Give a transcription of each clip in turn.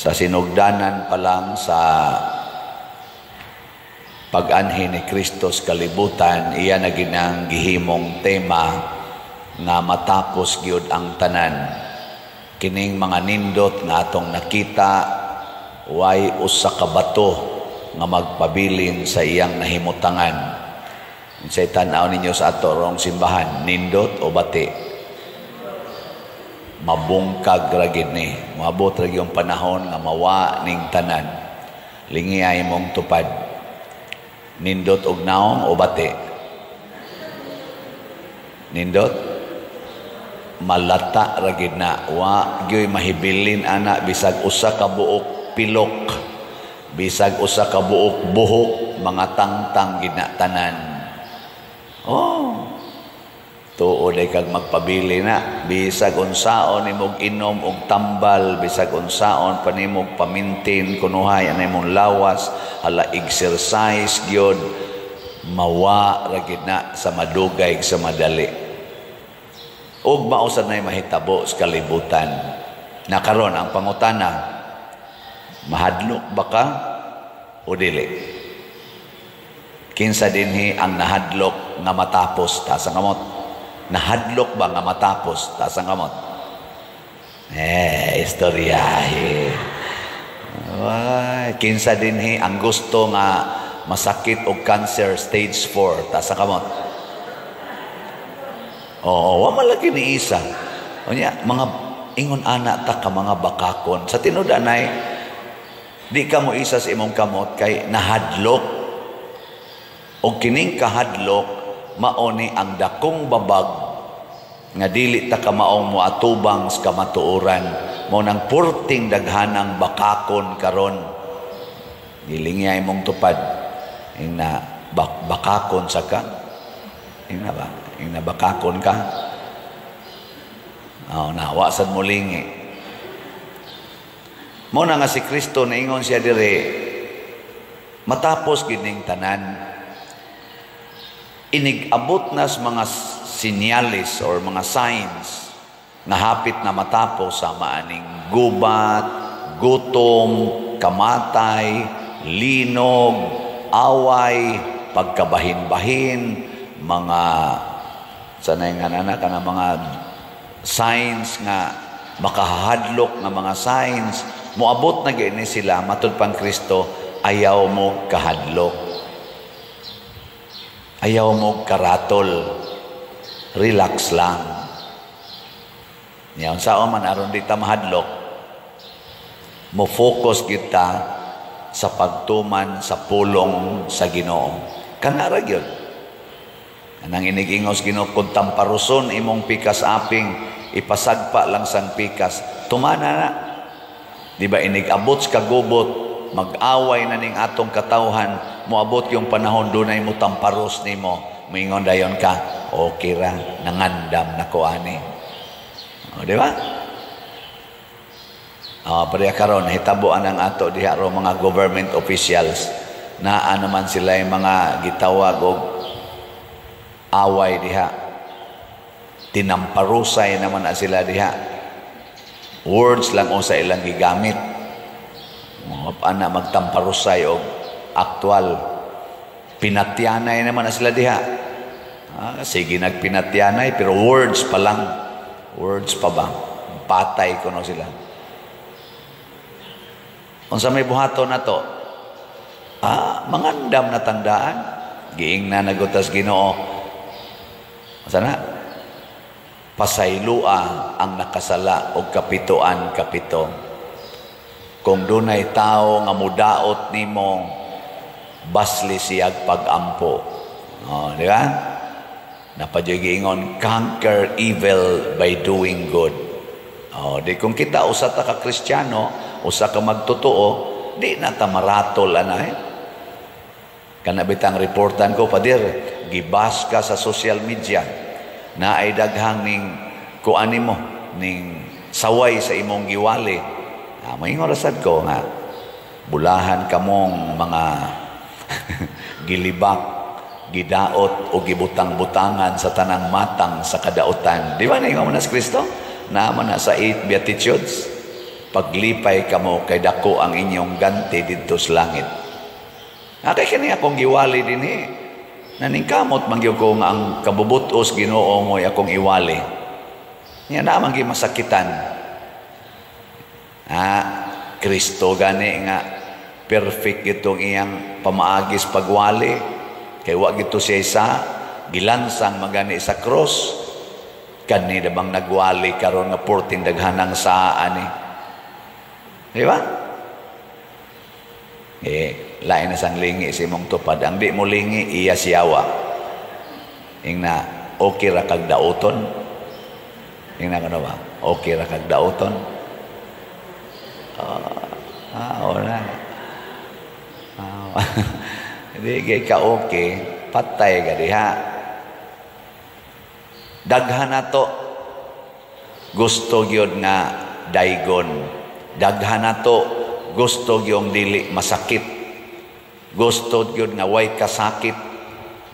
Sa sinugdanan pa lang sa pag-anhi ni Kristo sa kalibutan, iya na ginang gihimong tema nga matapos gyud ang tanan. Kining mga nindot nga atong nakita, way usa ka bato nga magpabilin sa iyang nahimutangan. Unsay tan-aw ninyo sa ato rong simbahan, nindot o bati? Mabungkag ra gid ni. Moabot ra gyud panahon nga mawa ning tanan. Lingi mong tupad. Nindot og naong o bati? Nindot? Malata ra gid na. Wa gyoy mahibilin ana, bisag usa ka buok pilok, bisag usa ka buok buhok, mga tangtang gid na tanan. Oh. Tuod ay kag magpabili na, bisag unsaon nimog inom og tambal, bisag unsaon pa nimog pamintin kunuhay anay imong lawas, hala, exercise gyud, mawa ra gid na sa madugay, sa madali. Ug mao sad nay mahitabo sa kalibutan. Na karon ang pangutana, mahadlok ba ka o dili? Kinsa dinhi ang nahadlok nga matapos? Taas ang kamot. Nahadlok ba nga matapos? Taas ang kamot. Eh, istoryahe. Ay, kinsa dinhi ang gusto nga masakit og cancer stage 4? Taas ang kamot. Oo, wa man lagi ni isa. Unya, mga ingon ana ta ka mga bakakon. Sa tinud anay, di ka mo isa sa imong kamot kay nahadlok. Og kining kahadlok mao ni ang dakong babag nga dili ta kamaong moatubang sa kamatuoran. Mao nang purting daghanang bakakon karon. Gilingi imong tupad. Ina bakakon sa ka. Ina ba? Ina bakakon ka. Oh, na wa sad mo lingi. Mao na nga si Kristo naingon siya dire, matapos gining tanan, inig-abot na sa mga sinyalis or mga signs nga hapit na matapos, sa maaning gubat, gutom, kamatay, linog, away, pagkabahin-bahin, mga sanay nga nana kana mga signs nga makahadlok nga mga signs, moabot na gyud ni sila. Matud pang Kristo, ayaw mo kahadlok, ayaw mo karatol, relax lang. Yan sao man aron di ta mahadlok, mo focus kita sa pagtuman sa pulong sa Ginoo. Kana ra gyud. Anang inigingos Ginoo, kung tamparuson imong pikas aping, ipasagpa lang sang pikas, tumana na. Di ba inig-abot sa kagubot, mag-away na ning atong katawhan, moabot yung panahon dunay mo tamparos nimo, moingon dayon ka, okay ra, nangandam na ko ani. O, di ba? Oh, pareha karon hitabo ang ato diha ro mga government officials, naa naman sila yung mga gitawag og away diha. Tinamparusay naman na sila diha. Words lang o sa ilang gigamit. Ana magtamparusay og aktual. Pinatyanay naman na sila diha. Ah, sige, nagpinatyanay pero words pa lang. Words pa ba? Patay kuno sila. Unsa may buhaton na to? Ah, mangandam na tandaan. Giing na nagutas Ginoo. Sana pasaylua ang nakasala og kapitoan kapito. Kung dunay tao nga mudaot nimo, basli siyag pagampo. Oh, di ba? Napadyoy giingon, "Conquer evil by doing good." Oh, di kung kita usa ta ka Kristiyano, usa ka magtotoo, di na ta maratol anay. Kana bitang reportan ko, padir, gibas ka sa social media, na ay daghang ning kuan nimo, ning saway sa imong giwali. Ah, moingon ra sad ko nga bulahan kamong mga gilibak, gidaot o gibutang-butangan sa tanang matang sa kadautan. Di ba naingon mo na si Kristo? Naman na sa 8 Beatitudes. Paglipay kamo kay dako ang inyong ganti didto sa langit. Ah, kay kani akong giwali dinhi. Naningkamot man gyud ko nga ang kabubut-os Ginoo mo'y akong iwali. Nya na man gyud masakitan. Ah, Kristo gani nga perfect itong iyang pamaagis pagwali kay wa gito siya isa gilansang magani sa cross. Kani bang nagwali karon nga porting daghanang saa ni, di ba? Eh, lain na sang lingi si mong tupad. Ang di mo lingi, iya siyawa. Ingna, okay ra kag dauton. Ingna kano ba? Okay ra kag dauton. Ah, wala. Ah, hindi kay ka okay, patay ka diha. Daghan na to gusto gyud nga daygon. Daghan na to gusto gyud dili masakit. Gusto gyud nga way kasakit.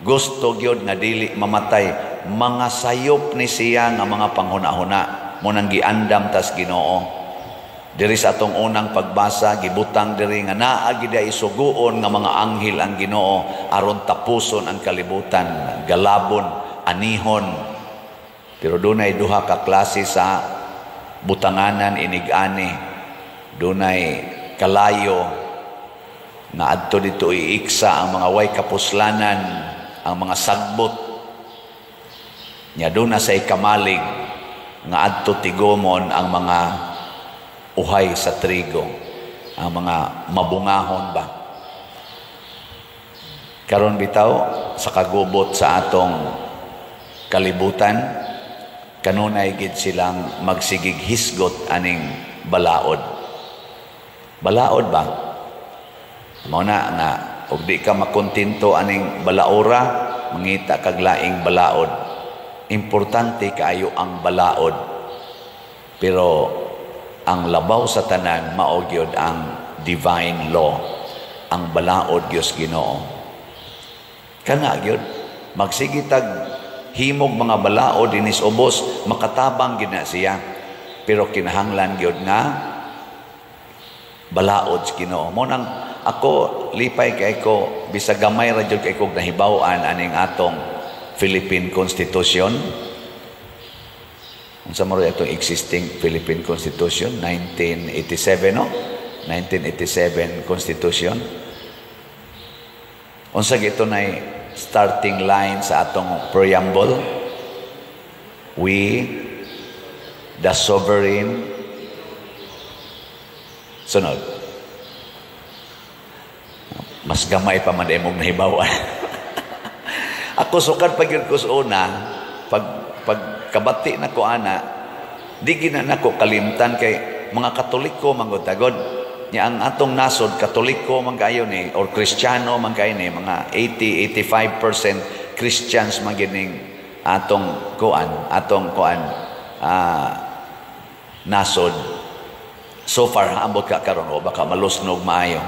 Gusto gyud nga dili mamatay. Mga sayop ni siya nga mga panghuna-huna mo nang giandam tas Ginoo. Diri sa atong unang pagbasa, gibutang diri nga naa gid isuguon nga mga anghel ang Ginoo aron tapuson ang kalibutan, galabon, anihon. Pero dunay duha ka klase sa butanganan inig-ani. Dunay kalayo nga adto dito iiksa ang mga way kapuslanan, ang mga sagbot. Nya duna sa ikamalig nga adto tigomon ang mga uhay sa trigo, ang mga mabungahon ba. Karon bitaw sa kagubot sa atong kalibutan, kanunay gid silang magsigig hisgot aning balaod. Balaod ba? Mao na nga og di ka makontento aning balaora, mangita kag laing balaod. Importante kaayo ang balaod. Pero ang labaw sa tanan mao gyud ang divine law, ang balaod Dios Ginoo. Kana gyud magsige tag himog mga balaod dinis ubos, makatabang gid na siya. Pero kinahanglan gyud nga balaod sa Ginoo. Mo nang ako lipay kay ko bisag gamay ra jud kay kog nahibaw-an aning atong Philippine Constitution. Unsa man atong existing Philippine Constitution? 1987, no? 1987 Constitution. Unsa gito nay starting line sa atong preamble? We the sovereign, sunod. Mas gamay pa man imong nahibaw-an. Ako sukad pa gyud ko sa una, pag kabati na ko ana, di gina nako kalimtan kay mga Katoliko man gud tagod. Nya ang atong nasod Katoliko man kayo ni or Kristiyano man kayo ni, mga 80 85% Christians man gining atong kuan nasod. So far, ambot ka karon o baka malusnog maayo.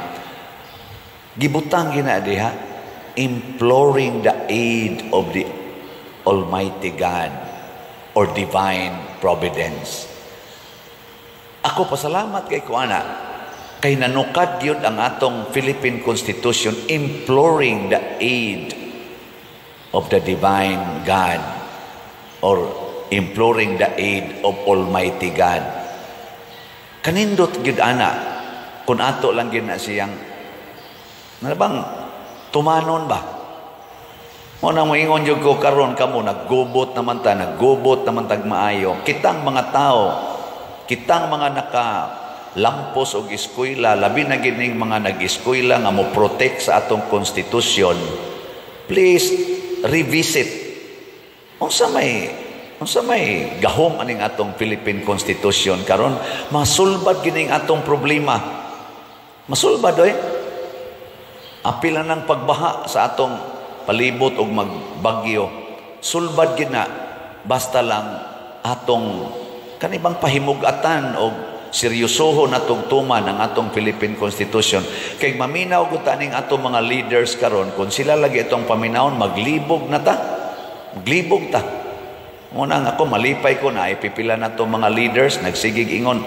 Gibutang gina diha, imploring the aid of the Almighty God or divine providence. Ako pasalamat kay ko ana kay nanukad gyud ang atong Philippine Constitution imploring the aid of the divine God or imploring the aid of Almighty God. Kanindot gyud ana kung ato lang gyud na siyang bang tumanon ba. Mo na moingon jud ko karon, kamo naggubot naman ta, naggubot naman tag maayo. Kitang mga tao, kitang mga naka lampos og eskwela, labi na gining mga nag-eskwela nga mo protect sa atong konstitusyon, please revisit unsa may gahom aning atong Philippine Constitution karon. Masulbad gining atong problema, masulbad oy. Apil na ng pagbaha sa atong palibot og magbagyo, sulbad gid na basta lang atong kanibang pahimugatan og seryosohon atong tuman ang atong Philippine Constitution. Kay maminaw gud ta ning atong mga leaders karon, kung sila lagi itong paminawon, maglibog na ta, maglibog ta. Muna nga ako malipay ko na ipipila na itong mga leaders nagsigig ingon.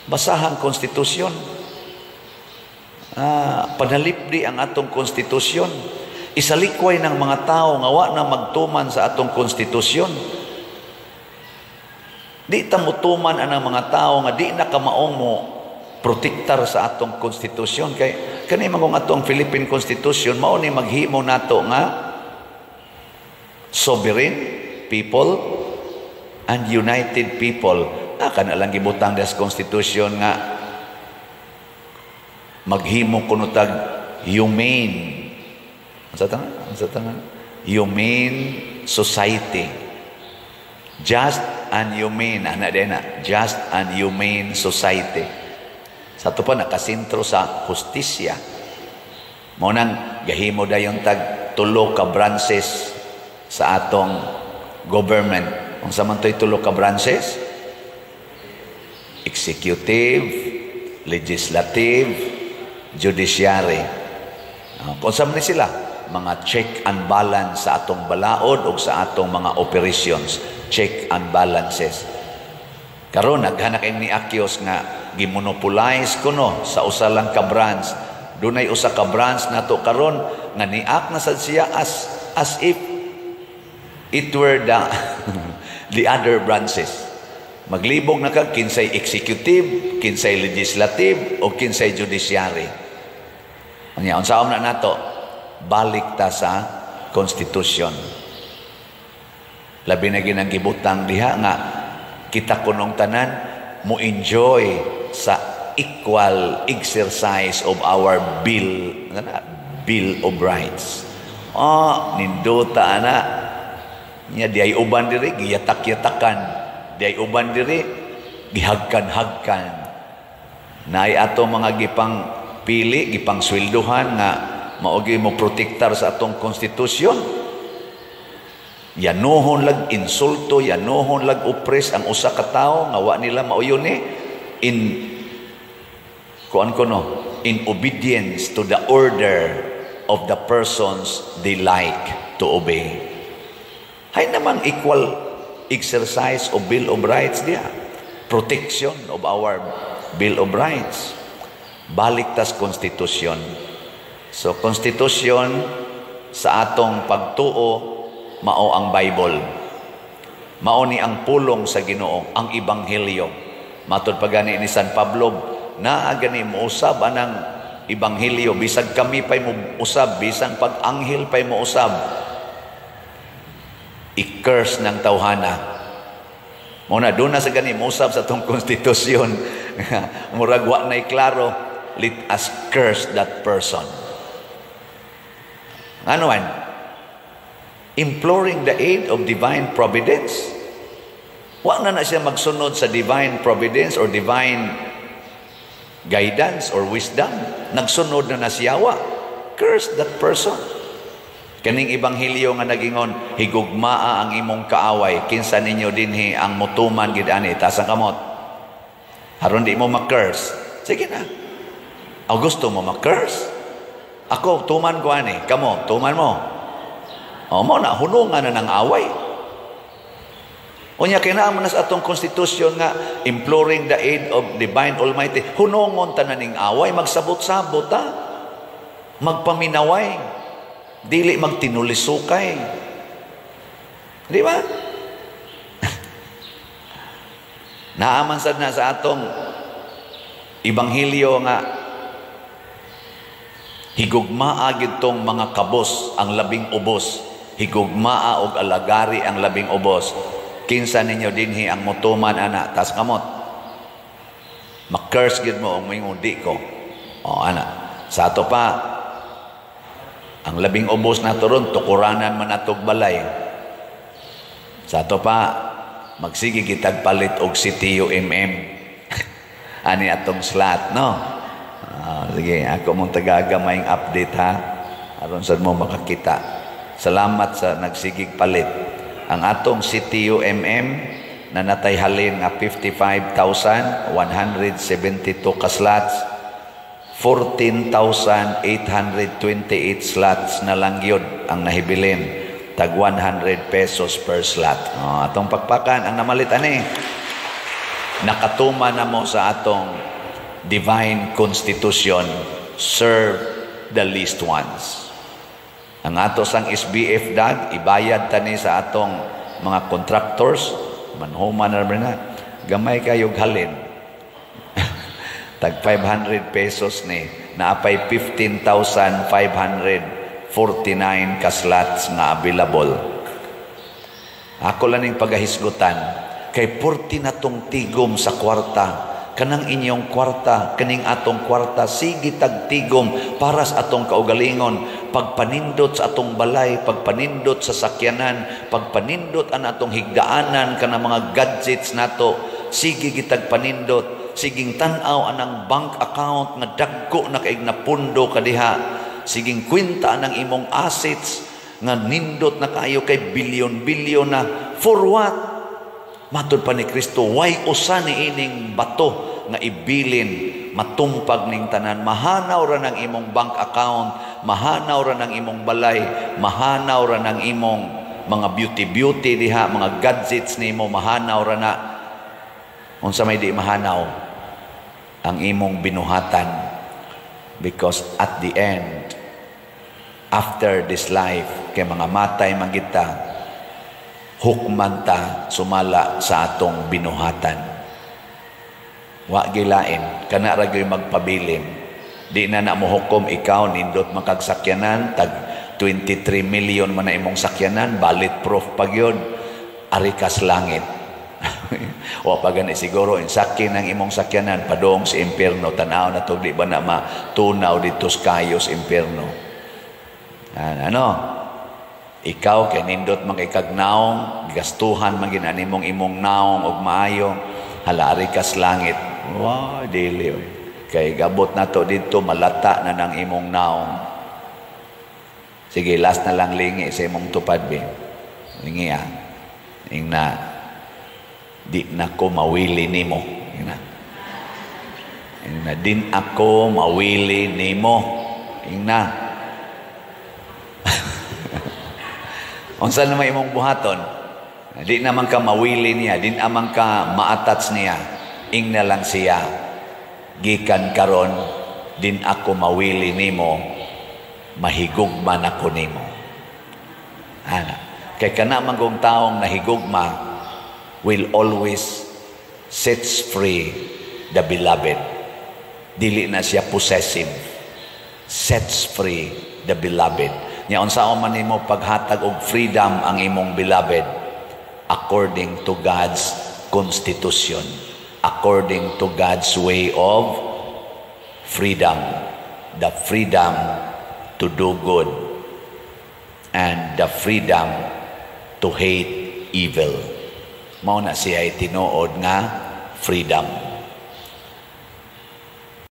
Basahan konstitusyon. Panalipdi ang atong konstitusyon. Isalikway ng mga tao nga wa na magtuman sa atong konstitusyon. Di ta motuman ang mga tao nga di na kamaong mo protektar sa atong konstitusyon, kay kani man atong Philippine Constitution, mao ni maghimo nato nga sovereign people and united people. Kana lang gibutang des constitution nga maghimo kuno tag humane, unsa ta humane society, just and humane, ana din na, just and humane society. Sa ato pa, nakasentro sa hustisya. Mao nang gahimo dayon tag tulo ka branches sa atong government. Unsa man to'y tulo ka branches? Executive, legislative, judiciary. Kung sa man sila, mga check and balance sa atong balaod o sa atong mga operations, check and balances. Karon naghanak ni Akios nga gimonopolize kuno sa usa lang ka branch. Dunay usa ka branch nato karon nga ni-act na sad siya as if it were the other branches. Maglibog na ka kinsay executive, kinsay legislative o kinsay judiciary. Unya, unsaon na nato? Balik ta sa constitution. Labi na ginang gibutang diha nga kita kunong tanan mo enjoy sa equal exercise of our bill of rights. Oh, nindota ana. Nya di ay uban diri giyatak-yatakan, di ay uban diri gihagkan-hagkan. Naay ato mga gipang pili, gipang swelduhan nga mao gyud mo protektar sa atong konstitusyon. Yanuhon lag insulto, yanuhon lag oppress ang usa ka tawo nga wa nila mauyon ni in kuan ko no, in obedience to the order of the persons they like to obey. Hay namang equal exercise of Bill of Rights diha. Protection of our Bill of Rights. Balik tas konstitusyon. So, konstitusyon sa atong pagtuo, mao ang Bible. Mao ni ang pulong sa Ginoo, ang ebanghelyo. Matod pa gani ni San Pablo, naa gani mousab anang ebanghelyo, bisag kami pay mo usab, bisan pag anghel pay mo usab, i-curse ng tawhana. Mao na doon na sa gani mousab sa atong konstitusyon. Murag wa na'y klaro, let us curse that person. Ano man? Imploring the aid of divine providence. Wa na na siya magsunod sa divine providence or divine guidance or wisdom. Nagsunod na na siya wa. Curse that person. Kaning ebanghelyo nga nagingon, higugmaa ang imong kaaway, kinsa ninyo dinhi ang mutuman gid ani? Taas ang kamot. Aron di mo ma-curse. Sige na. O gusto mo ma-curse? Ako, tuman ko ani. Kamo, tuman mo. O mo na, hunungan na ng away. Unya, kinahanglan na sa atong konstitusyon nga imploring the aid of divine Almighty. Hunungon tanan ning away, magsabot-sabot ta. Magpaminaway. Dili magtinulisukay. Di ba? Naaman sad na sa atong ebanghelyo nga higugmaa gid tong mga kabos ang labing ubos. Higugmaa og alagari ang labing ubos. Kinsa ninyo dinhi ang mutuman ana? Tas kamot. Ma-curse gid mo ang moingon di ko. O ana. Sa ato pa, ang labing ubos na ron, tukuranan man atog balay. Sa ato pa, magsige kitag palit og CTUMM. Ani atong slot, no? Sige, ako mong tagagamayng update ha. Aron sad mo makakita. Salamat sa nagsigig palit. Ang atong CTUMM na natay halin nga 55,172 ka slots, 14,828 slots na lang yun ang nahibilin, tag 100 pesos per slot. Oh, atong pakpakan ang namalit ani. Nakatuma na mo sa atong divine constitution, serve the least ones. Ang ato sang SBF dag, ibayad tani sa atong mga contractors, manhuman na na, gamay kayo halin. Tag 500 pesos ni, naapay 15,549 ka slots nga available. Ako lang ning pagahisgutan, kay purti na tong tigom sa kwarta, kanang inyong kwarta, kaning atong kwarta, sige tagtigom para sa atong kaugalingon, pagpanindot sa atong balay, pagpanindot sa sakyanan, pagpanindot ang atong higdaanan, kanang mga gadgets nato, sige gitag panindot, siging tan-aw anang bank account nga dagko na kaig na pundo kadiha, siging kwenta anang imong assets nga nindot na kayo kay bilyon-bilyon na, for what? Matud pa ni Kristo, way usa ni ining bato nga ibilin matumpag ning tanan. Mahanaw ra ng imong bank account, mahanaw ra ng imong balay, mahanaw ra ng imong mga beauty-beauty diha, mga gadgets nimo, mahanaw ra na. Unsa may di mahanaw? Ang imong binuhatan. Because at the end, after this life, kay mga matay man kita, hukman ta sumala sa atong binuhatan. Wa gilain, kana ra gyud magpabilin. Di na na mohukom ikaw, nindot makagsakyanan, tag 23 million man na imong sakyanan, bulletproof pa gyud, ari kas langit. Wa pa gani siguro insakyan ang imong sakyanan padung sa impierno, tan-aw na to, di ba na matunaw dito sa kayos impierno. Ano? Ikaw kay nindot man kay kag naong, gastuhan man ginani mong imong naong og maayo, hala, ari kas langit. Wa dili oy. Kay gabot na to dito, malata na ng imong naong. Sige, last na lang, lingi sa imong tupad be. Lingi ah. Ingna, di na ko mawili nimo. Ingna. Ingna, din ako mawili nimo. Ingna. Unsa naman imong buhaton? Di naman ka mawili niya, di naman ka ma-attach niya. Ingna lang siya, gikan karon din ako mawili nimo, mahigugma na ko nimo. Ana. Kay kana man kung taong nahigugma will always sets free the beloved. Dili na siya possessive. Sets free the beloved. Nya unsa man nimo paghatag og freedom ang imong beloved? According to God's constitution, according to God's way of freedom, the freedom to do good and the freedom to hate evil. Mao na siya tinuod nga freedom.